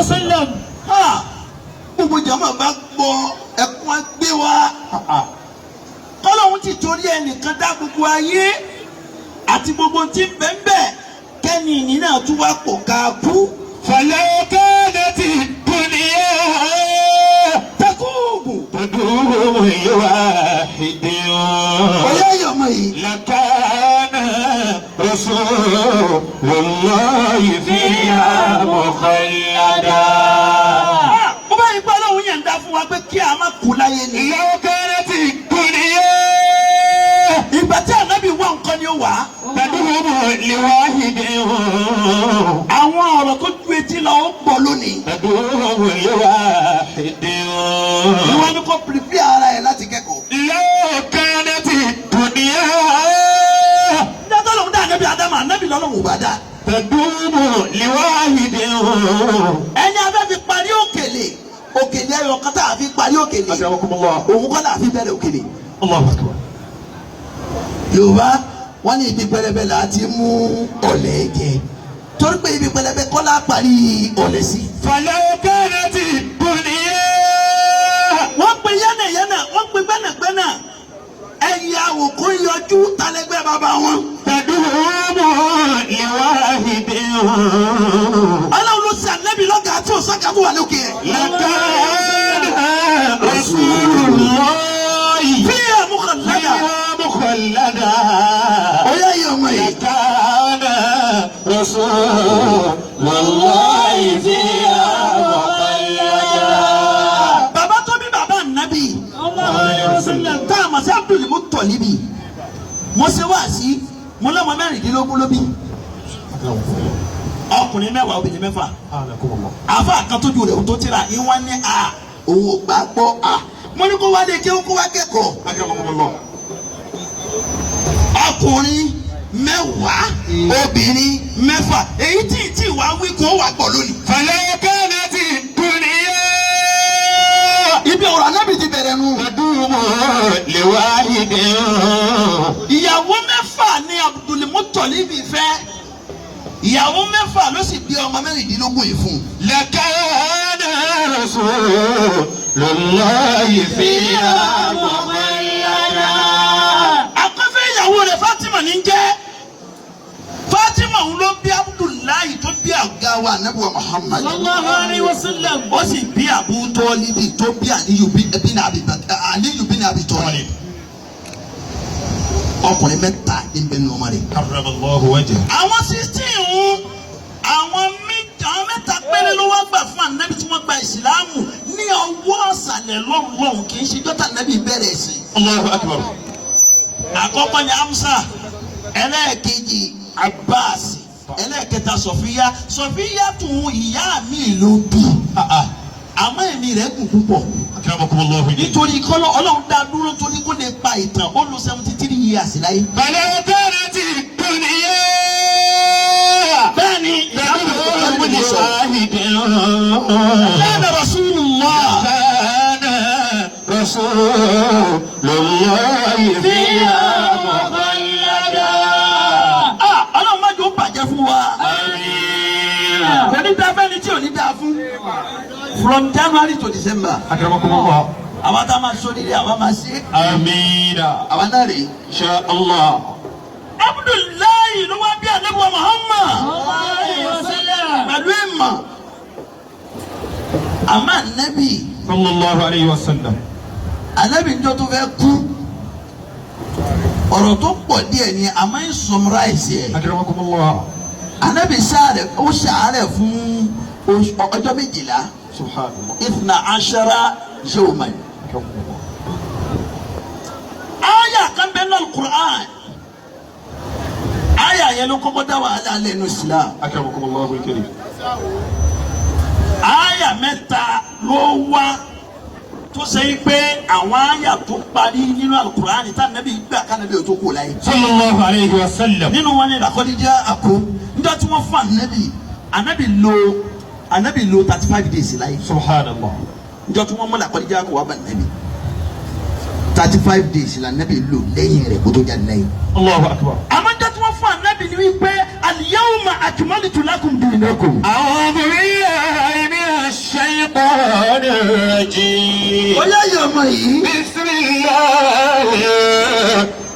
وسلم. Ha! Gbogbo jama bá gbọ́, ẹkún á gbé wa. Kọ́lọ́hún ti torí ẹnìkan dá gbogbo ayé àti gbogbo tí ń bẹ ń bẹ, kẹ́ni ìní náà tún wá pọ̀ ká kú. فلو كانت الدنيا تكوب تدوم لواحد Ọ̀yá ìyọ̀mọ̀ yìí. لكان رسول الله فيها مخلدا. Bó bá yìí pé Ọlọ́run yẹn ń dá fún wa pé kí a má kú láyé ni. لو كانت الدنيا Ìgbà tí ànábì wá nǹkan ni ó wà á. تدوم لواحد Àwọn ọ̀rọ̀ tó ju etí lọ ó pọ̀ lónìí. تدوم لواحد. Ìwọ ni kò prepare ara ẹ̀ láti kẹ́kọ̀ọ́. لو كانت الدنيا Nígbà tó lòun dá ànábì Ádámù, ànábì lọ́lọ́run ò bá dá. تدوم لواحد. Ẹni abẹ́ fi parí òkèlè, òkèlè ẹyọ kan tá a fi parí òkèlè. أكرمكم الله. Òun kọ́ là á fi bẹ̀rẹ̀ òkèlè. الله أكبر. Yorùbá wọ́n ní ibi pẹlẹbẹ là á ti mú ọ̀lẹ̀ jẹ, torí pé ibi pẹlẹbẹ kọ́ là á parí ọ̀lẹ̀ sí. فلو كانت الدنيا Wọ́n pe yánnàyánà, wọ́n pe gbẹ́nàgbẹ́nà, ẹ̀yìn àwòkọ́ yọjú talẹ́gbẹ́ bàbá wọn. تدوم لواحد. Ọlọ́run ló ṣe ànábì lọ́gàá tí ò sọ́gà tó wà lókè ẹ̀. لكان رسول الله فيها مخلدا. فيها مخلدا. Ọyá yìí, ọmọ yìí. لكان رسول الله فيها مخلدا. Bàbá tó bí bàbá ànábì, tá a mọ̀ sí Abdul Muttalibi, mo ṣe wá sí mo lọ́mọ 16 ló bí, ọkùnrin 10, obìnrin 6. Àfa kan tójú rẹ̀ tó tíra ìwọ́n ní a òun ò gbà gbọ́ a. Mo ní kó wá lè jẹun, kó wá kẹ́kọ̀ọ́. Ọkùnrin 10, obìnrin 6, èyí tí tí wàá wí kó wà gbọ́ lónìí. فلو كانت الدنيا Ibi ọ̀rọ̀ anábì ti bẹ̀rẹ̀ nu. تدوم لواحد. Ìyàwó 6 ni Abdul Muttalibi fẹ́. Ìyàwó 6 ló sì bí ọmọ 16 yìí fún un. لكان رسول الله فيها مخلدا. Akọ́fẹ́ ìyàwó rẹ̀ Fatima ní jẹ́. Fatima òun ló bí Abdullahi tó bí àga wa anabi wa Muhammad. الله عليه وسلم. Ó sì bí Abu Tọ́líbì tó bí Aliyu bin Abi Aliyu bin Abi Tọ́líbi. Ọkùnrin 3 ní bẹ́ẹ̀ ní ọmọ rẹ̀. كرم الله وجهه. Àwọn 16 ń, àwọn méjì, àwọn 3 péré ló wá gbà fún ànábì tí wọ́n gba ìsìláàmù ní ọwọ́ ọ̀sàlẹ̀ lọ́hùn-lọ́hùn, kì í ṣe jọ́tà ànábì bẹ̀rẹ̀ ẹ̀sìn. الله أكبر. Àkọ́kọ́ ni Amsa, ẹlẹ́ẹ̀kejì Abbas, ẹlẹ́ẹ̀kẹta Sọfíyá. Sọfíyá tún ìyá mi ló bí, àmọ́ ẹ̀mí rẹ̀ gùn púpọ̀. أكرمكم الله. Nítorí kọ́lọ́ Ọlọ́run dá dúró torí kó lè pa ìtàn, ó lo 73 years láyé. فلو كانت الدنيا Bẹ́ẹ̀ni, تدوم لواحد كان رسول الله كان رسول الله فيها مخلدا. Ah, Ọlọ́run má jò ó bàjẹ́ fún wa. آمين. Kò ní dáa fẹ́ni tí ò ní dáa fún. From January to December. أكرمكم الله. Àwa tá a máa sọ nílé, àwa máa ṣe. آمين. Àwa náà rèé. إن شاء الله. Abdullahi ló wá bí Ànábì Muhammad pẹ̀lú ìmọ̀. Àmọ́ Ànábì, صلى الله عليه وسلم. Ànábì níjọ́ tó fẹ́ kú. Ọ̀rọ̀ tó pọ̀ díẹ̀ ni, àmọ́ ń summarize ẹ̀. أكرمكم الله. Ànábì ṣàárẹ̀, ó ṣàárẹ̀ fún ọjọ́ 12. سبحان الله. 12 يوما. أكرمكم الله. Aya kan bẹ nínú Al-Qur'an. Aya yẹn ló kọ́kọ́ dá wàhálà lẹ́nu Islam. أكرمكم الله الكريم. Aya 3 ló wá tó ṣe é pé àwọn aya tó parí nínú Al-Qur'an tá nàbí gbà kánábì ò tó kú láyé. صلى الله عليه وسلم. Nínú wọn ni لقد جاءكم. Níjọ́ tí wọ́n fún ànábì, ànábì lo 35 days láyé. سبحان الله. Níjọ́ tí wọ́n mú لقد جاءكم wá bá ànábì, 35 days la ànábì lò lẹ́yìn rẹ̀ kó tó jáde láyé. الله أكبر. Àmọ́ níjọ́ tí wọ́n fún ànábì ni wípé اليوم أكملت لكم دينكم. أعوذ بالله من Ó yá yọ̀ ọmọ yìí. بسم الله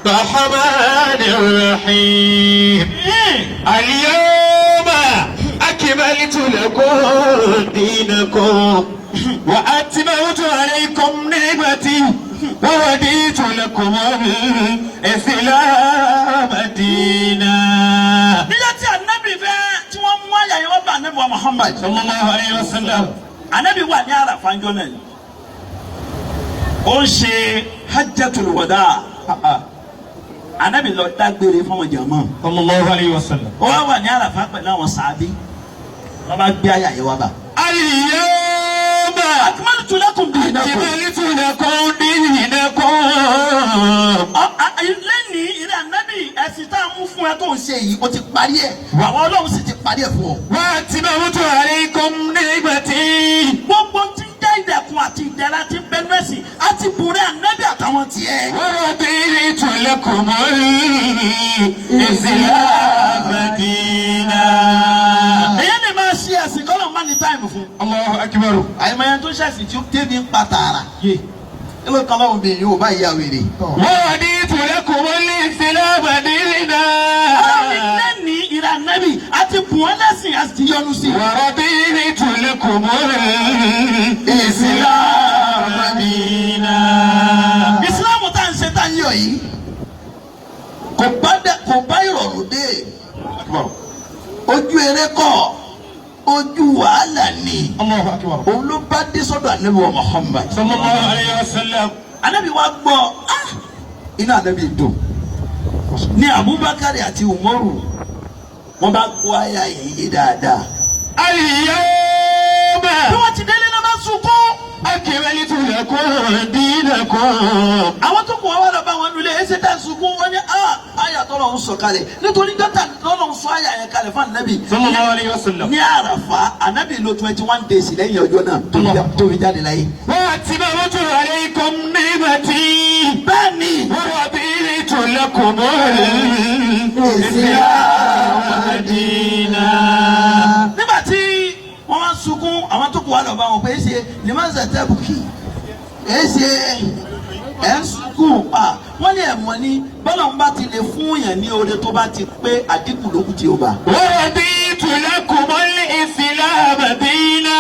الرحمن الرحيم اليوم أكملت لكم دينكم وأتممت عليكم نعمتي ورضيت لكم الإسلام دينا. Níjọ́ tí Ànábì fẹ́ tí wọ́n mú àyà yẹn wọ́n bá Ànábì wa Muhammad. صلى الله عليه وسلم. Ànábì wà ní Àràfá ńjọ́ náà ni. Ó ń ṣe hajjatul wada. Ànábì lọ dágbére fáwọn jàmá. صلى الله عليه وسلم. Ó wá wà ní Àràfá pẹ̀lú àwọn sàábí. Wọ́n bá gbé àyà yẹn wá bá. اليوم Akmaltu lakum dinakum. أكملت لكم دينكم. Lẹ́nìí ìrẹ́ Ànábì ẹ̀sìn tá a mú fún ẹ tó ń ṣe yìí o ti parí ẹ̀. Àwọn Ọlọ́run sì ti parí ẹ̀ fún ọ. وأتممت عليكم نعمتي. Gbogbo tí ń jẹ́ ìdẹ̀kùn àti ìdẹ̀ra tí ń bẹnu ẹ̀sìn àti bùrẹ́ Ànábì àtàwọn tiẹ̀. ورضيت لكم الإسلام دينا. Èyí ni máa ṣe ẹ̀sìn kọ́lọ̀ má ní time fún. الله أكبر. Àyèmáyé tó ṣẹ̀sìn tí ó tẹ́bi ń pa tààrà. Kí ló kan lọ́hùn bí yóò bá ìyá wèrè. ورضيت لكم الإسلام دينا. Ọlọ́run lẹ́nìí ìrẹ́ Ànábì àti bùn ẹ́ lẹ́sìn àti ti yọ́nú sí. ورضيت لكم الإسلام دينا. Ìsìláàmù tá à ń ṣe tá à ń yọ̀ yìí kò bá ìrọ̀rùn dé. Ojú eré kọ́ ojú wàhálà ni. الله أكبر. Òun ló bá dé sọ́dọ̀ Ànábì wa Muhammad. صلى الله عليه وسلم. Ànábì wa gbọ́ ah inú Ànábì dùn. Ní Abubakar àti Umaru wọ́n bá gbọ́ àyà yìí yé dáadáa. اليوم Bí wọ́n ti délé náà bá sunkún. أكملت لكم دينكم. Àwọn tó kù wá wá lọ bá wọn nulẹ̀ ẹsẹ̀ tá a sunkún wọ́n ní ah àyà tọ́lọ̀ ń sọ kalẹ̀ nítorí dọ́tà tọ́lọ̀ ń sọ àyà yẹn kalẹ̀ fún Ànábì. صلى الله عليه وسلم. Ní Àràfá Ànábì lò 21 days lẹ́yìn ọjọ́ náà tó fi jáde láyé. وأتممت عليكم نعمتي. Bẹ́ẹ̀ni. ورضيت لكم الإسلام دينا. Nígbà tí wọ́n wá sunkún àwọn tó kù wá lọ bá wọn pé ṣe limanza tẹ́bùkì ẹ ṣe ẹ ń sunkún pa wọ́n ní ẹ̀mọ́ ní bọ́lá ń bá ti lè fún yàn ní oore tó bá ti pé àdínkù lókù tí ó bá. ورضيت لكم الإسلام دينا.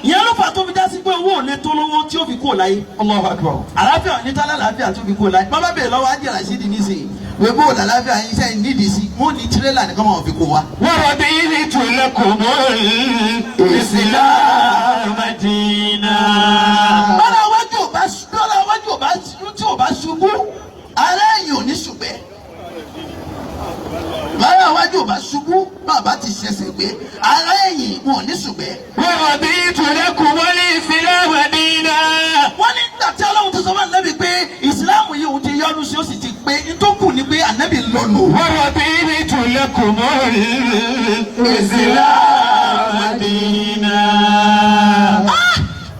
Ìyẹn ló fà tó fi já sí pé owó ò lè tó lówó tí ó fi kúrò láyé. الله أكبر. Àlàáfíà ò ní tálá àlàáfíà tó fi kúrò láyé. Bàbá bèèrè lọ́wọ́ Ájì Rashidi nísìnyí wípé ò làlàáfíà yín sẹ́yìn nídìí sí wọ́n ní tirẹ́là nìkan máa fi kó wa. ورضيت لكم الإسلام دينا. Bọ́lá wájú ò bá bọ́lá wájú ò bá tí ò bá ṣubú ará ẹ̀yìn ò ní ṣùgbẹ́. Bọ́lá wájú ò bá ṣubú bàbá ti ṣẹ̀ṣẹ̀ gbé ará ẹ̀yìn wọn ò ní ṣùgbẹ́. ورضيت لكم الإسلام دينا. Wọ́n ní nígbà tí Ọlọ́run ti sọ fún Ànábì pé ìsìláàmù yìí òun ti yọ́nú sí ó sì ti pé nítòkù ni pé Ànábì lọ́nu. ورضيت لكم الإسلام دينا.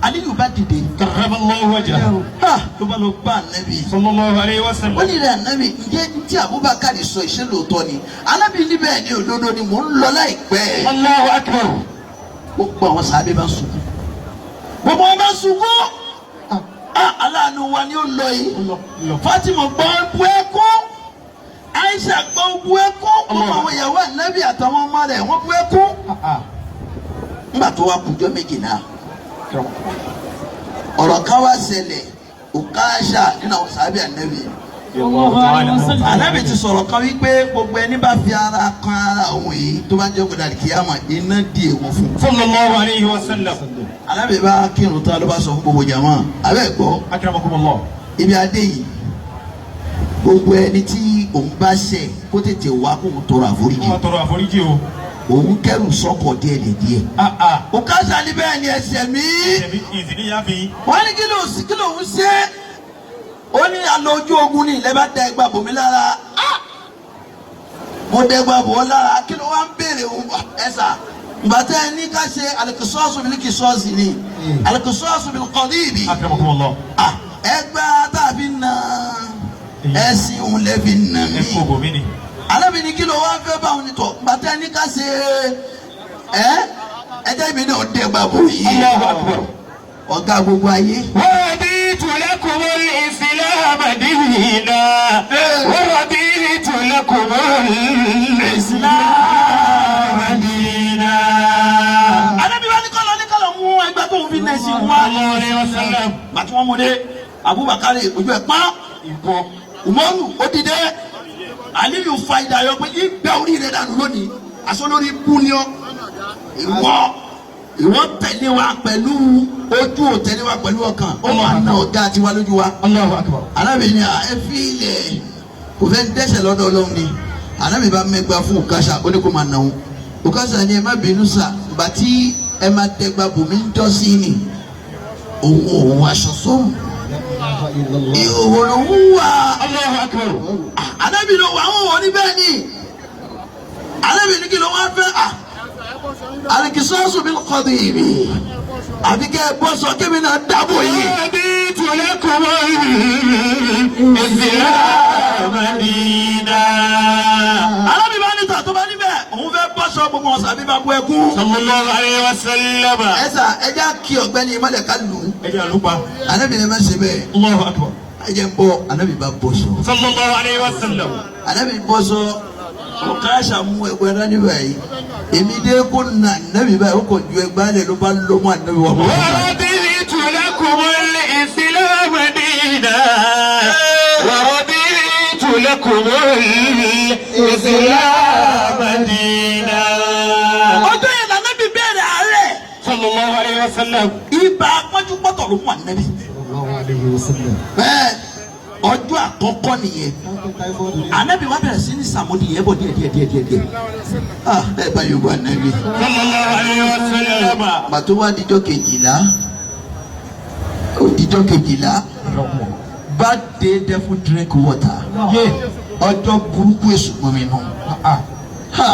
Aliyu bá dìde. كرم الله وجهه. Ló bá lọ bá Ànábì. صلى الله عليه Ó وسلم. ní rẹ̀ Ànábì ǹjẹ́ tí Abubakar sọ ìṣe lóòótọ́ ni Ànábì níbẹ̀ ni òdodo ni mò ń lọ láìpẹ́. الله أكبر. Gbogbo àwọn sàábé bá ń sunkún. Gbogbo wọn bá ń sunkún. Ah, aláàánú wa ni ó lọ yìí. Fatima gbọ́ bu ẹkún. Aisha gbọ́ bu ẹkún. Gbogbo àwọn ìyàwó Ànábì àtàwọn ọmọ rẹ̀ wọ́n bu ẹkún. Nígbà tó wá kùjọ́ méjì náà ọ̀rọ̀ kan wá ṣẹlẹ̀ Ukasha nínú àwọn sàábé Ànábì. Ànábì ti sọ̀rọ̀ kan wípé gbogbo ẹni bá fi ara kan ara òun yìí tó bá ń jẹ́ gbọdọ̀ kíyàmá iná di èèwọ̀ fún. صلى الله عليه وسلم. Ànábì bá kírun tán ló bá sọ fún gbogbo jàmá abẹ́ gbọ́ أكرمكم الله. ibi adé yìí gbogbo ẹni tí òun bá ṣẹ̀ kó tètè wá kó òun tọrọ àforíjì Wọ́n tọrọ àforíjì o. òun kẹrù sọ́kọ̀ díẹ̀ díẹ̀. Ah ah. Ukasha ní bẹ́ẹ̀ ni ẹsẹ̀ mi Ìsìníyà fi. wọ́n ní kí ló kí ló ń ṣe ó ní alọ ojú ogun ní ilẹ̀ bá da ẹgbà bòmí lára. Ah! Mo dẹgbà bò ó lára kí ló wá ń béèrè ẹ̀sà gbàtẹ́ ẹ ní ká ṣe alikisọ́ọ̀sù bíi kìsọ́ọ̀sì ni alikisọ́ọ̀sù bíi kọ́díìbì. أكرمكم الله. Ẹgbà tàbí nà ẹ̀sìn òun lè fi nà mí. Ẹ kó bòmí ni. Alábìíní kí ló wá fẹ́ báwọn ní tọ̀ gbàtẹ́ ẹ ní ká ṣe ẹ ẹjẹ́ mi náà dẹgbà bò yìí. الله أكبر. Ọ̀gá gbogbo ayé. ورضيت ورضيت لكم الإسلام دينا ورضيت لكم الإسلام دينا. Ànábì wa ní kọ́lọ́ ní kọ́lọ́ mú ẹgbẹ́ tó ń fi nà ẹ̀sìn wá. Sallallahu alayhi wa sallam. Bàtí wọ́n mú dé, Abubakar ojú ẹ̀ pọ́n. Ìbọn. Umaru ó dìde. Aliyu fa idà yọ pé ìgbà orí rẹ̀ dànù lónìí. Aṣọ lórí ibú ni ọ́. Ìwọ tẹ̀lé wa pẹ̀lú ojú ò tẹ̀lé wa pẹ̀lú ọkàn. Ó máa na ọ̀gá tiwa lójú wa. Allahu akbar. Ànábì ni ẹ fi ilẹ̀ kò fẹ́ dẹ́ṣẹ̀ lọ́dọ̀ Ọlọ́run ni. Ànábì bá mẹ́gba fún Ukasha ó ní kó máa nà ó. Ukasha ni ẹ má bínú sà bàtí ẹ má dẹ́gba bòmí ń tọ́ sí ni. Òun òun aṣọ sọ́run. Ìhòòhò lòún wà. Allahu akbar. Ànábì ló wà ń wọ̀ ní bẹ́ẹ̀ ni. Ànábì ní kí ló wá fẹ́ à. Àlìkísọ́ọ̀sù mi kọ́ di ìbí. Àbí kẹ́ ẹ bọ́ sọ kébì náà dábò yìí. ورضيت لكم الإسلام دينا. Ànábì bá níta tó bá níbẹ̀ òun fẹ́ bọ́ sọ gbogbo ọ̀sán àbí bá bu ẹkún. Sallallahu alayhi wa sallam. Ẹ sà ẹ já kí ọ̀gbẹ́ni Mọ́lẹ̀ ká lù ú. Ẹ jẹ́ àlùpà. Ànábì ni ẹ má ṣe bẹ́ẹ̀. Allahu akbar. Ẹ jẹ́ ń bọ́ Ànábì bá bọ́ sọ. Sallallahu alayhi wa sallam. Ànábì bọ́ sọ Ukasha mú ẹgbẹ́ dání báyìí. Èmi dé kó nà Ànábì báyìí ó kò ju ẹgbẹ́ alẹ́ ló bá lọ́mọ Ànábì wà mọ́. ورضيت لكم الإسلام دينا ورضيت لكم الإسلام دينا. Ọjọ́ yẹn l'Ànábì bẹ̀rẹ̀ àárẹ̀. Sallallahu alayhi wa sallam. Ibà pọ́njú pọ́tọ̀ ló mú Ànábì. Bẹ́ẹ̀ ọjọ́ àkọ́kọ́ nìyẹn. Ànábì wa bẹ̀rẹ̀ sí ní sàmúlì yẹn bọ̀ díẹ̀ díẹ̀ díẹ̀ díẹ̀ díẹ̀. Ah ẹ bá Yorùbá Ànábì. Sallallahu alayhi wa sallam. Pàtó wá dijọ́ kejìlá. Ó dijọ́ kejìlá. Bad day devil drink water. Ọjọ́ burúkú èṣù mọ́ mi nù. Ha!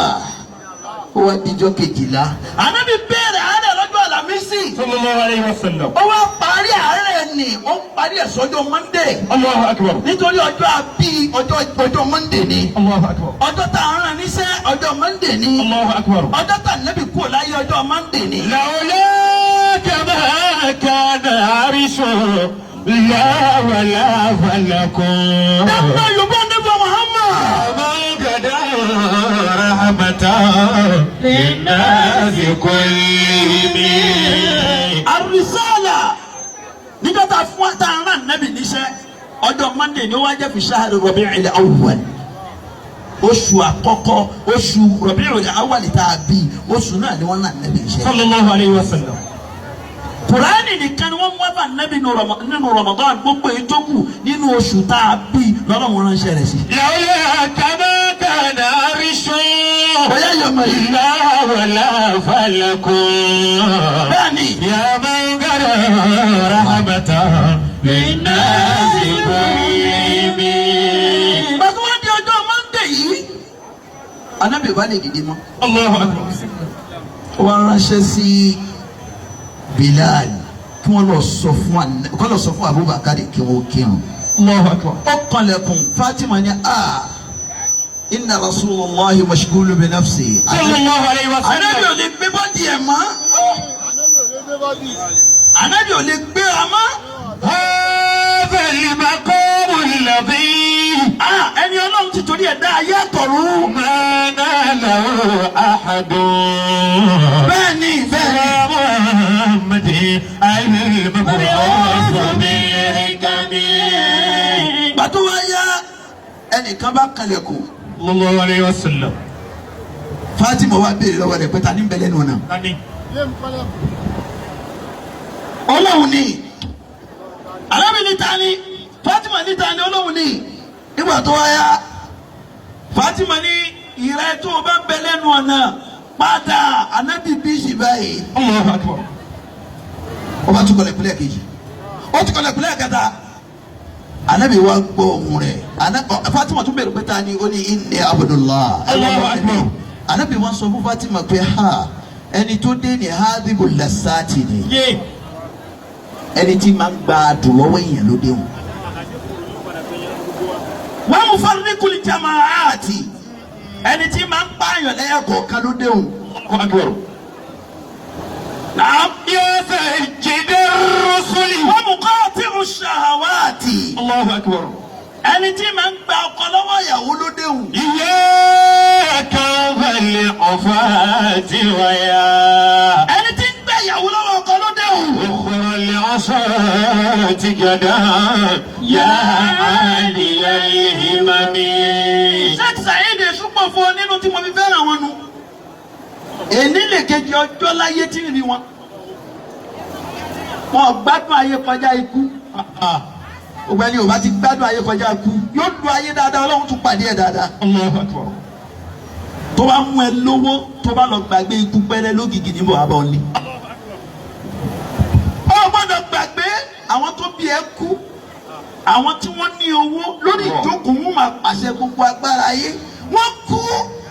Ó wá dijọ́ kejìlá. Ànábì bẹ̀rẹ̀ àárẹ̀ lọ́jọ́ Àlàmísì. Sallallahu alayhi wa sallam. Ó wá parí àárẹ̀ ni ó parí ẹ̀ sọ́jọ́ Monday. Allahu akbar. Nítorí ọjọ́ àbí ọjọ́ Monday ni. Allahu akbar. Ọjọ́ tá a rán níṣẹ́ ọjọ́ Monday ni. Allahu akbar. Ọjọ́ tá Ànábì kúrò láyé ọjọ́ Monday ni. لولاك ما كان عرش لا ولا فلك. Dáná Yorùbá nígbà Muhammad. من غدا رحمة للناس كلهم. Àrísàlà níjọ́ tá a fún wa tá a rán Ànábì níṣẹ́ ọjọ́ Monday ni ó wá jẹ́ fi ṣáàrì Rabi'il Awwal. Oṣù àkọ́kọ́ oṣù Rabi'il Awwal tá a bí oṣù náà ni wọ́n rán Ànábì níṣẹ́. Sallallahu alayhi wa sallam. Kùránì nìkan ni wọ́n mú wá Ànábì nínú Ramadan gbogbo èyí tó kù nínú oṣù tá a bí lọ́lọ́run ránṣẹ́ rẹ̀ sí. لولاك ما كان عرش Bóyá yọmọ yìí. لا ولا فلك. Bẹ́ẹ̀ni. يا من غدا رحمة للناس كلهم. Bàtú wá di ọjọ́ Monday yìí. Ànábì bá lè dìde mọ́. Allahu akbar. Wọ́n ránṣẹ́ sí Bilal kí wọ́n lọ sọ fún kọ́ lọ sọ fún Abubakar kí wọ́n kírun. Allahu akbar. Ó kanlẹ̀kùn Fatima ní a inna Rasulullahi mashghulu bi nafsi. Sallallahu alayhi wa Ànábì ò sallam. lè gbé bọ́dì ẹ̀ mọ́. Ànábì ò lè gbé wa mọ́. هذا المقام الذي Ah, ẹni Ọlọ́run ti torí ẹ̀ dá ayé àtọ̀run. ما ناله أحد. Bẹ́ẹ̀ni bẹ́ẹ̀ni. محمد المبعوث بالحكم. Gbàtú wa yá ẹnìkan bá kanlẹ̀kùn. Sallallahu alayhi wa sallam. Fatima wa béèrè lọ́wọ́ rẹ̀ pé ta ni ń bẹ lẹ́nu ọ̀nà. Tani. Ọlọ́run ni. Ànábì ní ta ni. Fatima ní ta ni Ọlọ́run ni. Nígbà tó wá yá Fatima ní ìrẹ́ tó o bá ń bẹ lẹ́nu ọ̀nà padà Ànábì bí sì báyìí. Allahu akbar. Ó bá tún kọlẹ̀ kúlẹ̀ kejì. Ó tún kọlẹ̀ kúlẹ̀ kẹta. Ànábì wa gbọ́ ohùn rẹ̀. Fatima tún bẹ̀rẹ̀ pé ta ni ó ní inni Abdullah. Allahu akbar. Ànábì wa sọ fún Fatima pé ha ẹni tó dé ní hadibu lasati ni. Yé. Ẹni tí máa ń gba adùn lọ́wọ́ èèyàn ló dé wọn. Wọ́n mú farikuli jamaati ẹni tí máa ń pààyàn lẹ́yìn kọ̀ọ̀kan ló dé wọn. Allahu akbar. Naam. يا سيد الرسل. Wọ́n mú qati'u shahawati. Allahu akbar. Ẹni tí màá ń gba ọkọ lọ́wọ́ ìyàwó ló déhùn. يا كوب العفاة ويا Ẹni tí ń gba ìyàwó lọ́wọ́ ọkọ ló déhùn. أخرى العصاة جدا يا عالي الهمم. Sheikh Saheed Èṣùpọ̀fọ̀ fún ọ nínú tí mo fi fẹ́ràn wọn nu. Èní lè kejì ọjọ́ láyé tí ń rí wọn. Wọn ò gbádùn ayé kọjá ikú. Gbogbo ẹni ò bá ti gbádùn ayé kọjá ikú yóò lu ayé dáadáa, Ọlọ́run tún pàdé ẹ̀ dáadáa. Allahu akbar. Tó bá mú ẹ lówó, tó bá lọ gbàgbé ikú pẹ́rẹ́ lógìgì níbo àbọ̀ ni. Ó gbọ́dọ̀ gbàgbé àwọn tó bí ẹ kú, àwọn tí wọ́n ní owó lórí ìjókòó wọn máa pàṣẹ gbogbo agbára ayé wọ́n kú.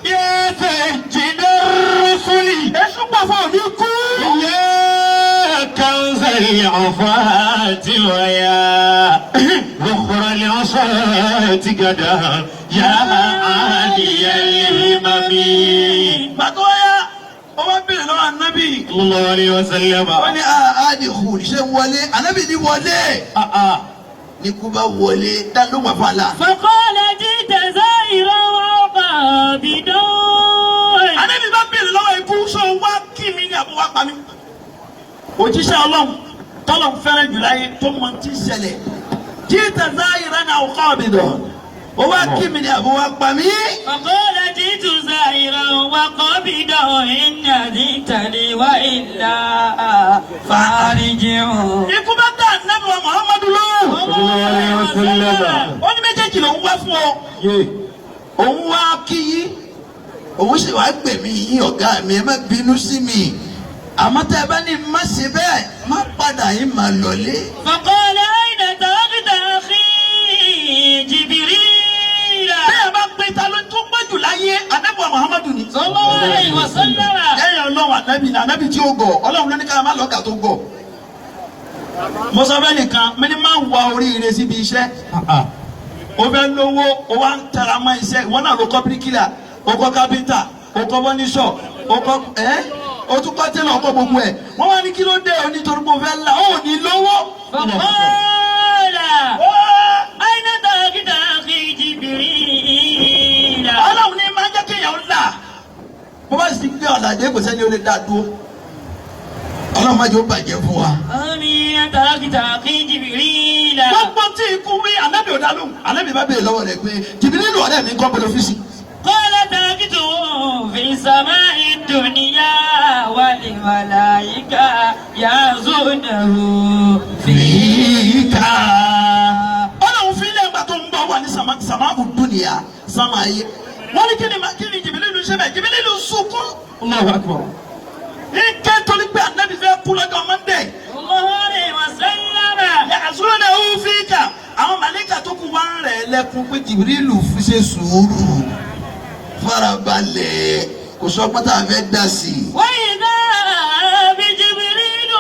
يا سيد الرسل. Èṣùpọ̀fọ̀ ò ní kú. يا كنز العفاة ويا ذخر العصاة غدا يا عالي الهمم. Gbàtọ́ ya ó wá bèrè lọ́wọ́ ànábì. صلى الله عليه وسلم. Wọ́n ní àádì hù ṣé wọlé, ànábì ní wọlé. Ní kú bá wọlé dá ló wà fún àlá. فقال جئت زائرا وقابضا. Ànábì bá bèrè lọ́wọ́ ikú, sọ wá kí mi ní àbúrò wá pa mí. Òjíṣẹ́ Ọlọ́run tọ́lọ̀ ń fẹ́ràn jù láyé tó mọ tí ń ṣẹlẹ̀. جئت زائرا أو قابضا. Ó wá kí mi ní àbúrò wá pa mí. فقال جئت زائرا وقابضا، إن أذنت لي وإلا فأرجع. Ikú bá dá ànábì wa Muhammadu lóhùn. صلى الله عليه وسلم. Ó ní méjèèjì lòún wá fún ọ. Òun wá kí yín, òun sì wá gbẹ̀mí yín. Ọ̀gá mi, ẹ má bínú sí mi, àmọ́ tẹ́ ẹ bá ní má ṣe bẹ́ẹ̀, má padà yín, má lọlé. فقال أين تركت أخي جبريل؟ Bẹ́ẹ̀ bá pé ta ló tún pẹ́ jù láyé, ànábì wa Muhammadu ni. صلى الله عليه وسلم. Lẹ́yìn Ọlọ́run, ànábì ni ànábì tí ó gọ̀. Ọlọ́run ló ní ká má lọ́gà tó gọ̀. Mo sọ fẹ́ nìkan mi ní máa ń wá oríire síbi iṣẹ́. O fẹ́ lówó, o wá ń tẹra mọ́ iṣẹ́, ìwọ náà ló kọ́ bíríkìlà, o kọ́ kápẹ́ńtà, o kọ́ bọ́nísọ̀, o kọ́ ẹ́, o tún kọ́ tẹ́lọ̀, o kọ́ gbogbo ẹ̀. Wọ́n wá ní kí ló dé? O nítorí pé o fẹ́ là ó ní lówó. فقال أين تركت أخي جبريل؟ Ọlọ́run ní máa ń jẹ́ kéèyàn là. Bó bá sì gbé ọ̀làdé, kò sẹ́ni ó lè dá dúró. Ọlọ́run má jẹ́ ó bàjẹ́ fún wa. أين تركت أخي جبريل؟ Gbogbo tí ikú wí, ànábì ò dá lóhùn. Ànábì bá béèrè lọ́wọ́ rẹ̀ pé Jìbìrìlù ọ̀rẹ́ mi kọ́ bọ́lọ́ fíìsì. قال تركته في السماء الدنيا والملائكة يعزونه فيك. Ọlọ́run fi ilé ẹgbà tó ń bọ̀ wà ní سماء الدنيا, sánmà ayé. Wọ́n ní kí ni Jìbìrìlù ṣe bẹ́ẹ̀? Jìbìrìlù sunkún. Allahu akbar. Ike torí pé ànábì fẹ́ kú lọ́jọ́ Monday. صلى الله عليه وسلم. يحزنه فيك. Àwọn màlẹ́kà tó kù wá ń rẹ̀ lẹ́kún pé Jìbìrìlù fi ṣe sùúrù, farabalẹ̀, kò sọ pé tá a fẹ́ dá sí i. وإذا بجبريل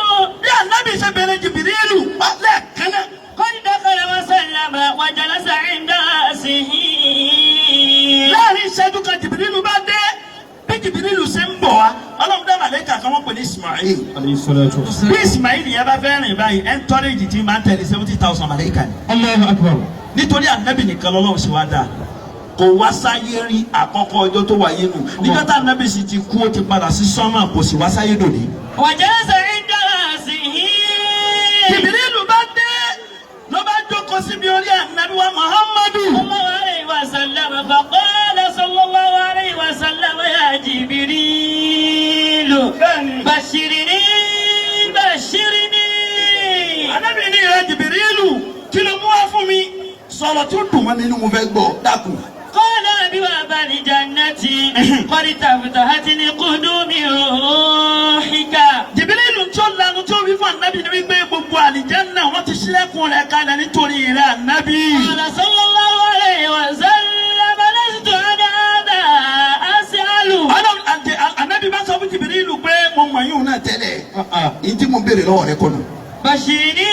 Bí ànábì ṣe bẹ̀rẹ̀ Jìbìrìlù pa lẹ́ẹ̀kan náà. قد دخل وسلم وجلس عند رأسه. Láàrin ìṣẹ́jú kan, Jìbìrìlù bá dé. Bí Jìbìrìlù ṣe ń bọ̀ wá, Ọlọ́run dá màlẹ́kà kan, wọ́n pè ní Ismail. عليه الصلاة والسلام. Bí Ismail yẹn bá fẹ́ rìn báyìí, entourage tí máa ń tẹ̀lé 70,000 màlẹ́kà ni. Allahu akbar. Nítorí ànábì nìkan lọ́lọ́run ṣe wá dáa. Kò wá sáyé rí, àkọ́kọ́ ọjọ́ tó wáyé nù. Níjọ́ tá ànábì sì ti kú, ó ti padà sí sánmà, kò sì wá sáyé dòní. وجلس عند رأسه. Jìbìrìlù bá dé, ló bá jókòó síbi orí ànábì wa Muhammadu. صلى الله عليه وسلم. فقال صلى الله عليه وسلم: يا جبريل، Bẹ́ẹ̀ni. بشرني بشرني. Ànábì ní ìrẹ Jìbìrìlù, kí ló mú wá fún mi? Sọ̀rọ̀ tí ó dùn mọ́ mi nínú, mo fẹ́ gbọ́, dákun. قال أبواب الجنة قد تفتحت لقدوم روحك. Jìbìrìlù tí ó lanu tí ó wí fún ànábì ni wípé gbogbo àlìjẹ́nnà, wọ́n ti ṣílẹ̀kùn rẹ̀ kalẹ̀ nítorí ìrẹ ànábì. قال صلى الله عليه وسلم: لست عن هذا أسأل. Ọlọ́run àti ànábì bá sọ fún Jìbìrìlù pé mo mọ̀ yín náà tẹ́lẹ̀. Ìyí tí mo béèrè lọ́wọ́ rẹ kọ́nu. بشرني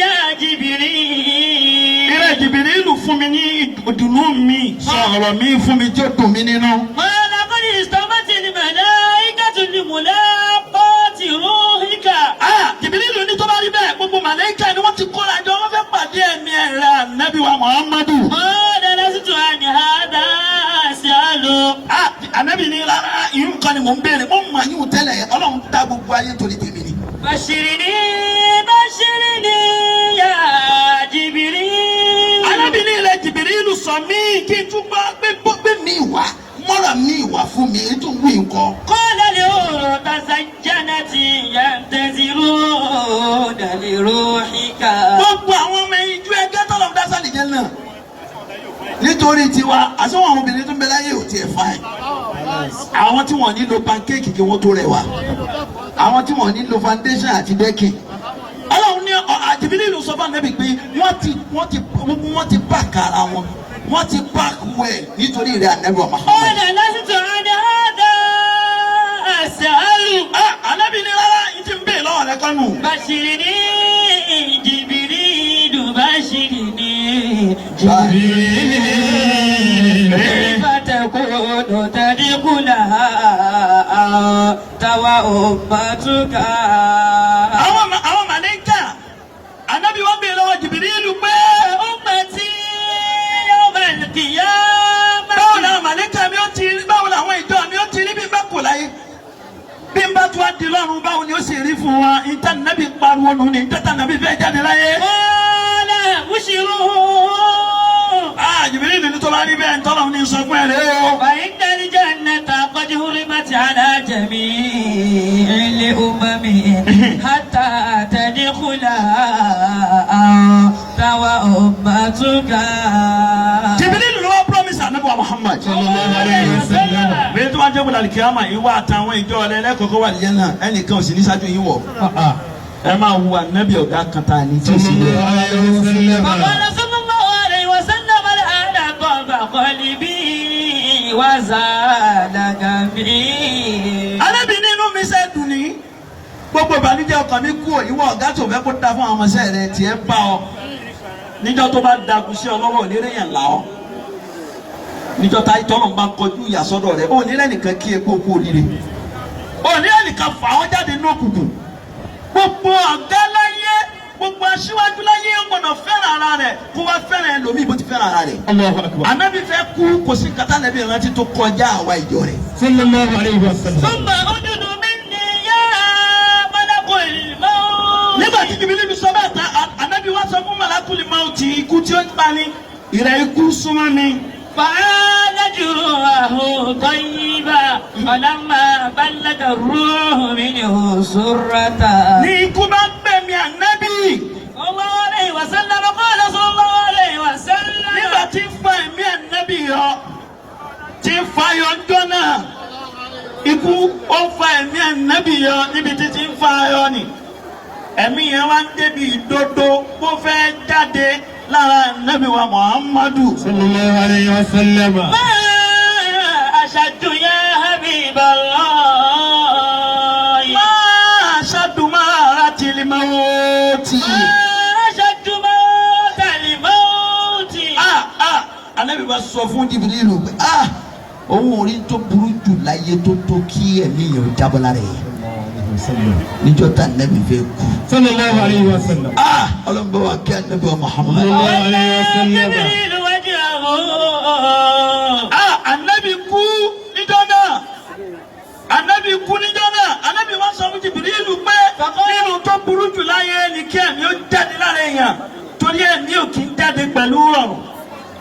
يا جبريل. Ìrẹ Jìbìrìlù, fún mi ní ìdùnnú mi, sọ̀rọ̀ mi fún mi tí ó dùn mí nínú. قال قد استوت الملائكة لملاقاة روحك. Ah, Jìbìrìlù ní tó bá rí bẹ́ẹ̀, gbogbo màlẹ́kà ni wọ́n ti kóra jọ, wọ́n fẹ́ rẹ̀ ànábì wa Muhammadu. قال لست عن هذا أسأل. Ah, ànábì ní rárá, ìyún kan ni mò ń béèrè, mo mọ̀ yín tẹ́lẹ̀, Ọlọ́run dá gbogbo ayé torí tèmi ni. بشرني بشرني يا جبريل. Ànábì ní ilẹ̀ Jìbìrìlù sọ mí kí n tún gbọ́ pé gbé mi wá mọ́ra mi wá fún mi ètò ìwé nǹkan. قال الحور تزينت ينتظرون لروحك. Gbogbo àwọn ọmọ ìjú ẹgbẹ́ tọ́lọ̀ dá sálì jẹ́ náà nítorí tiwa, àṣewọ̀n àwọn obìnrin tó ń bẹ láyé ò tiẹ̀ fà ẹ̀. Àwọn tí wọ́n ní lo pancake kí wọ́n tó rẹwà, àwọn tí wọ́n ní lo foundation àti decking. Ọlọ́run ní Jìbìrìlù sọ fún Ànábì pé wọ́n ti pack ara wọn, wọ́n ti pack well nítorí rẹ̀ Ànábì wa Muhammad. قال لست عن هذا أسأل. Ah, Ànábì ní rárá, yìí ti ń bèè lọ́wọ́ rẹ kọ́nù. بشرني جبريل بشرني جبريل. كيف تكون تدخلها أنت وأمتك. Àwọn màlẹ́kà, Ànábì wọ́n bèè lọ́wọ́ Jìbìrìlù pé أمتي يوم القيامة. Báwo làwọn màlẹ́kà mi ó ti rí, báwo làwọn ìjọ mi ó ti rí bí n bá kò láyé, bí n bá tún á di lọ́run, báwo ni ó sì rí fún wa? Ìta nàbí pariwo nù ní ìjọta nàbí fẹ́ jáde láyé. قال بشروا. Ah, Jìbìrìlù ní tó bá rí bẹ́ẹ̀, ntọ́lọ́ ní sọ fún ẹ rẹ o. فإن الجنة قد حرمت على جميع الأمم حتى تدخلها أنت وأمتك. Jìbìrìlù ló wá promise Ànábì wa Muhammad. Sallallahu alayhi wa sallam. Bẹ́ẹ̀ tó bá jẹ́ wọlé alikiyama, ìwọ àtàwọn ìjọ rẹ lẹ́kọ̀ọ́kọ́ wà lìyẹn náà, ẹnìkan ò sì ní ṣáájú yín wọ̀. Ẹ máa wo Ànábì ọ̀gá kan tá a ní tí ó sì yẹ. Sallallahu alayhi wa sallam. فقال صلى الله عليه وسلم الآن طاب قلبي وزال غمي. Ànábì nínú mi ṣe dùn ní gbogbo ìbànújẹ́ ọkàn mi kú. Ìwọ ọ̀gá tó fẹ́ kó da fún àwọn ọmọọṣẹ́ rẹ, tiẹ̀ bá ọ níjọ́ tó bá dagun sí ọ lọ́wọ́, onírè yẹn là ọ níjọ́ tá ìtọ́nà bá kọjú ìyàsọ́dọ̀ rẹ, onírè nìkan kí epo kú oríire, onírè nìkan fà ọ́ jáde ní òkùnkùn. Gbogbo ọ̀gá láyé, gbogbo aṣíwájú láyé, ó gbọ́dọ̀ fẹ́ràn ara rẹ̀ kó wá fẹ́ràn ẹlòmíì bó ti fẹ́ràn ara rẹ̀. Allahu akbar. Ànábì fẹ́ kú, kò sí kátà nàbí ìrántí tó kọjá àwa ìjọ rẹ̀. Sallallahu alayhi wa sallam. ثم أدن مني يا ملك الموت. Nígbà tí Jìbìrìlù sọ bẹ́ẹ̀ tán, Ànábì wá sọ fún Màlákùlì Máùtì, ikú tí ó ń pa ni, ìrẹ̀ ikú, súnmọ́ mi. فعالج روحه طيبا فلما بلغ الروح منه سرة. Ní ikú bá ń gbẹ̀mí Ànábì. صلى الله عليه وسلم قال صلى الله عليه وسلم. Nígbà tí ń fa ẹ̀mí Ànábì yọ, tí ń fa yọ ńjọ́ náà, ikú ó fa ẹ̀mí Ànábì yọ. Níbi tí tí ń fa yọ ni ẹ̀mí yẹn wá ń débi ìdodo kó fẹ́ jáde lára Ànábì wa Muhammadu. Sallallahu alayhi wa sallam. ما أشد يا حبيب الله. ما أشد مرارة الموت. ما أشد موت الموت. Ah ah, Ànábì bá sọ fún Jibrilu pé ah, òun ò rí tó burú jù láyé tó tó kí ẹ̀mí yẹn ó jábọ́ lára yẹn níjọ́ tá Ànábì fẹ́ kú. Sallallahu alayhi wa sallam. Ah, ọlọ́mọba wa kí Ànábì wa Muhammad. Sallallahu alayhi wa sallam. جبريل وجهه. Ah, Ànábì kú níjọ́ náà, Ànábì kú níjọ́ náà. Ànábì wá sọ fún Jibrilu pé nínú tó burú jù láyé ni kí ẹ̀mí ó jáde lára èèyàn, torí ẹ̀mí ò kí ń jáde pẹ̀lú rọrùn,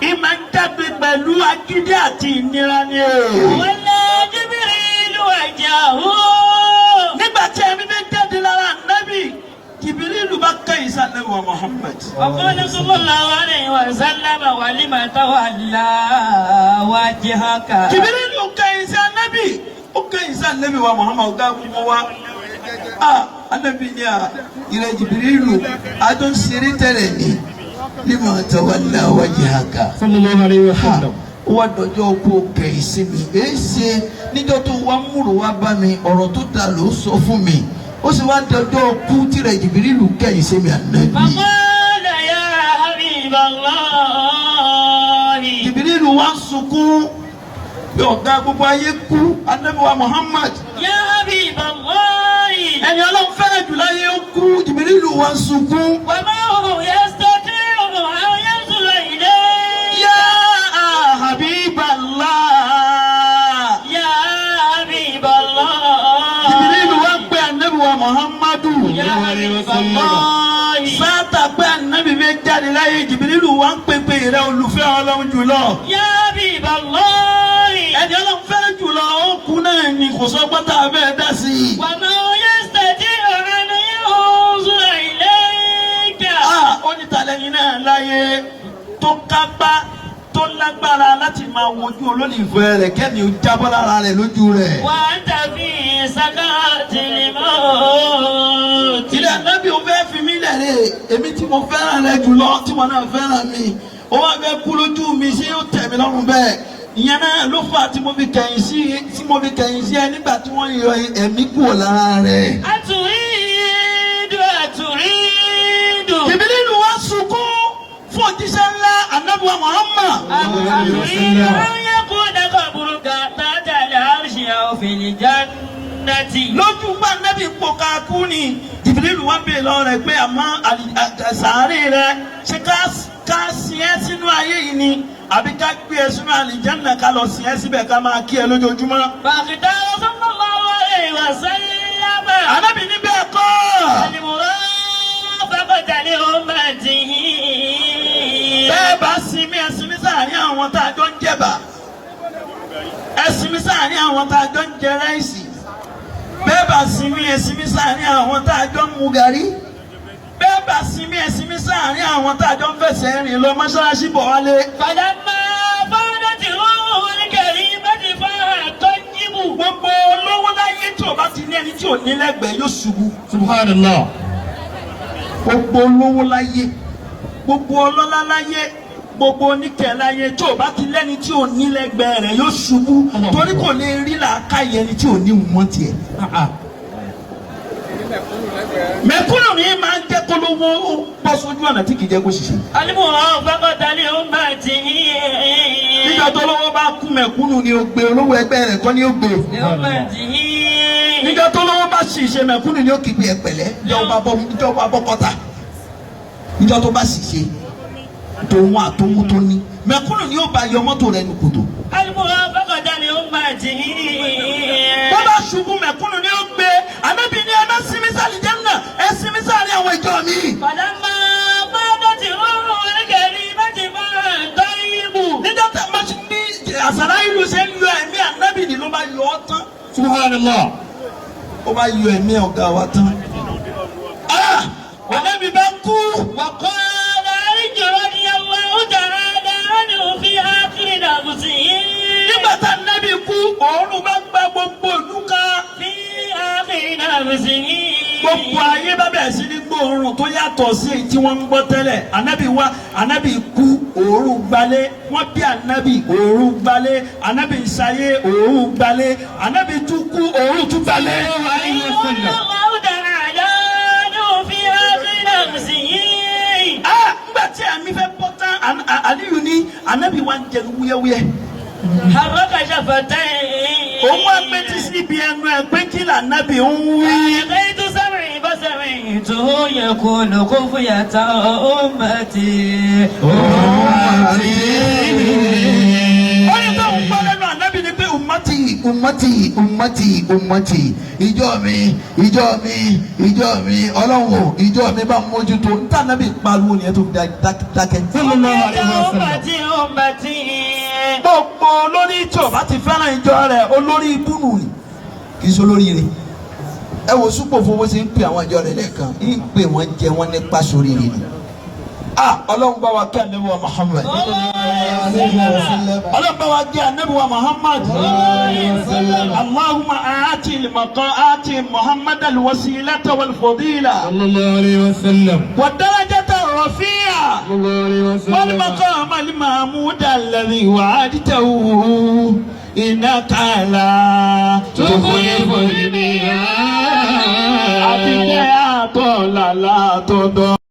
ìmọ̀ ń jáde pẹ̀lú agídí àti ìnira ni o. ولى جبريل وجهه. Nígbà tí ẹ̀mí bẹ jáde lára Ànábì, Jibrilu bá kẹ́yìn sí Ànábì wa Muhammad. وقال صلى الله عليه وسلم ولم تولى وجهك. Jibrilu kẹ́yìn sí Ànábì, ó kẹ́yìn sí Ànábì wa Muhammad, ọ̀gá gbogbo wa. Ah, Ànábì ni à ìrẹ Jibrilu, àjọ ń ṣeré tẹ́lẹ̀ ní lima tawalla wajhaka. Sallallahu alayhi wa sallam. Ó wá dọjọ́ kó kẹ́yìn sí mi, èé ṣe níjọ́ tó wá múrò wá bá mi, ọ̀rọ̀ tó da ló sọ fún mi, ó sì wá dọjọ́ kú tìrẹ Jibrilu kẹ́yìn sí mi, Ànábì. فقال يا حبيب الله. Jibrilu wá ń sunkún bí ọ̀gá gbogbo ayé kú, Ànábì wa Muhammad. يا حبيب الله. Ẹni Ọlọ́run fẹ́ràn jù láyé ó kú, Jibrilu wá ń sunkún. وما هو يستطيع أن Muhammadu. يا حبيب الله. Sáàtà pé ànábì fẹ́ jáde láyé, Jìbìrìlù wá ń pèpè rẹ olùfẹ́ Ọlọ́run jùlọ. يا حبيب الله. Ẹni Ọlọ́run fẹ́ràn jùlọ ó kú náà ni kò sọ pátá abẹ́ dá sí i. وما يستطيع أن ينظر إليك. Ah, ó ní tàlẹ́yìn náà láyé tó kápá tó lágbára láti máa wojú olólùfẹ́ rẹ̀ kẹ́mi ó jábọ́ lára rẹ̀ lójú rẹ̀. وأنت في سكرات الموت. Ilé ànábì ò fẹ́ fi mí lẹ̀ rè, èmi tí mo fẹ́ràn rẹ jùlọ tí mo náà fẹ́ràn mi, ó wá fẹ́ kú lójú mi, ṣé yóò tẹ̀ mí lọ́rùn bẹ́ẹ̀? Ìyẹn náà ló fà tí mo fi kẹ̀yìn sí tí mo fi kẹ̀yìn sí ẹ nígbà tí wọ́n yọ ẹ̀mí kúrò lára rẹ̀. أتريد أتريد. Jìbìrìlù wá sunkún fún òjíṣẹ́ ńlá ànábì wa Muhammad. أتريد أن يكون قبرك تحت العرش أو في الجنة. Lójú gbà nẹ́bí pò ká kú ni Jìbìrìlù wá bèè lọ rẹ̀ pé àmọ́ sàárè rẹ̀, ṣé ká sin ẹ́ sínú ayé yìí ni àbí ká gbé ẹ sínú àlìjánnà ká lọ sin ẹ́ síbẹ̀ ká máa kí ẹ lójoojúmọ́? فاختار صلى الله عليه وسلم Ànábì ní bẹ́ẹ̀ kọ́. المرافقة لأمته. Bẹ́ẹ̀ bá sinmi, ẹ sinmi sáàárín àwọn tá a jọ ń jẹ̀bà, ẹ sinmi sáàárín àwọn tá a jọ ń jẹ ráìsì. Bẹ́ẹ̀ bá sinmi, ẹ sinmi sáàárín àwọn tá a jọ ń mu gàrí. Bẹ́ẹ̀ bá sinmi, ẹ sinmi sáàárín àwọn tá a jọ ń fẹsẹ̀ rìn lọ mọ́ṣáláṣí bọ̀ wálé. فلما فاضت روح الكريمة فهو طيب. Gbogbo olówó láyé tí o bá ti ní ẹni tí ò ní lẹ́gbẹ̀ẹ́ yóò ṣubú. Subhanallah. Gbogbo olówó láyé, gbogbo ọlọ́lá láyé, gbogbo oníkẹ́ láyé, tí o bá ti lẹ́ni tí ò ní lẹ́gbẹ̀ẹ́ rẹ̀ yóò ṣubú, torí kò lè rí làákàyè ẹni tí ò ní wọ́n tiẹ̀. Mẹ̀kúnnù ni máa ń jẹ́ kólówó bọ́ sójú ọ̀nà tí kì í jẹ́ kó ṣiṣẹ́. المرافقة لأمته. Nígbà tó lówó bá kú, mẹ̀kúnnù ni ó gbé, olówó ẹgbẹ́ rẹ̀ kọ́ ni ó gbé. لأمته. Nígbà tó lówó bá ṣiṣẹ́, mẹ̀kúnnù ni ó kígbe ẹ̀pẹ̀lẹ́ níjọba bọ́ kọ́ta. Níjọ́ tó bá ṣiṣẹ́ tòun àtòun tó ní, mẹ̀kúnnù ni ó bá yọ mọ́tò rẹ̀ nù kòtò. المرافقة لأمته. Bó bá ṣubú, mẹ̀kúnnù ni ó gbé. Ànábì ní ẹ má sinmi sálì jẹ́nà, ẹ sinmi sáàrin àwọn ìjọ mi. فلما فاضت روح الكريمة فهو طيب. Níjọ́ tá a máa ṣe ní àsàrà ìlú ṣe ń yọ ẹ̀mí ànábì ni ló bá yọ ọ́ tán. Subhanallah. Ó bá yọ ẹ̀mí ọ̀gá wa tán. Ah! Ànábì bá kú. وقال علي رضي الله تعالى عنه في آخر نفسه. Nígbà tá ànábì kú, òórùn bá gba gbogbo ìlú kan. في آخر نفسه. Gbogbo ayé bá bẹ̀rẹ̀ sí ní gbóòórùn tó yàtọ̀ sí èyí tí wọ́n ń gbọ́ tẹ́lẹ̀. Ànábì wá, ànábì kú, òórùn gbalé. Wọ́n bí ànábì, òórùn gbalé. Ànábì ń ṣayé, òórùn gbalé. Ànábì tún kú, òórùn tún gbalé. رضي الله تعالى عنه في آخر نفسه. Ah, nígbà tí ẹ̀mí fẹ́ bọ́ tán, Àlíyù ní ànábì wa ń jẹ wúyẹ́wúyẹ́. حرك شفتيه. Òun wá pétí síbi ẹnu ẹ pé kí lànábì ń wí. ألقيت سمعي فسمعته يقول خفية أمتي. Ó ní tóun gbọ́ lẹ́nu ànábì ni pé ummati, ummati, ummati, ummati, ìjọ mi, ìjọ mi, ìjọ mi, Ọlọ́run o, ìjọ mi bá mójútó. Níta ànábì pariwo nìyẹn tó fi dákẹ́. Sallallahu alayhi wa sallam. أمتي أمتي. Gbogbo olórí tí o bá ti fẹ́ràn ìjọ rẹ̀, olórí ibú nù ni, kì í ṣe olórí rẹ̀. Ẹ wo súpò fowó ṣe ń pè àwọn ìjọ rẹ̀ lẹ́ẹ̀kan, ń pè wọ́n jẹ wọ́n nípa sórí rẹ̀ ni. Ah, Ọlọ́run bá wa kí ànábì wa Muhammad. Ọlọ́run bá wa kí ànábì wa Muhammad. اللهم آت محمد الوسيلة والفضيلة Sallallahu alayhi wa sallam. والدرجة الرفيعة Sallallahu alayhi wa sallam. والمقام المحمود الذي وعدته إنك لا تخلف الميعاد. Àti jẹ́ àtọ̀ làlá tó dán.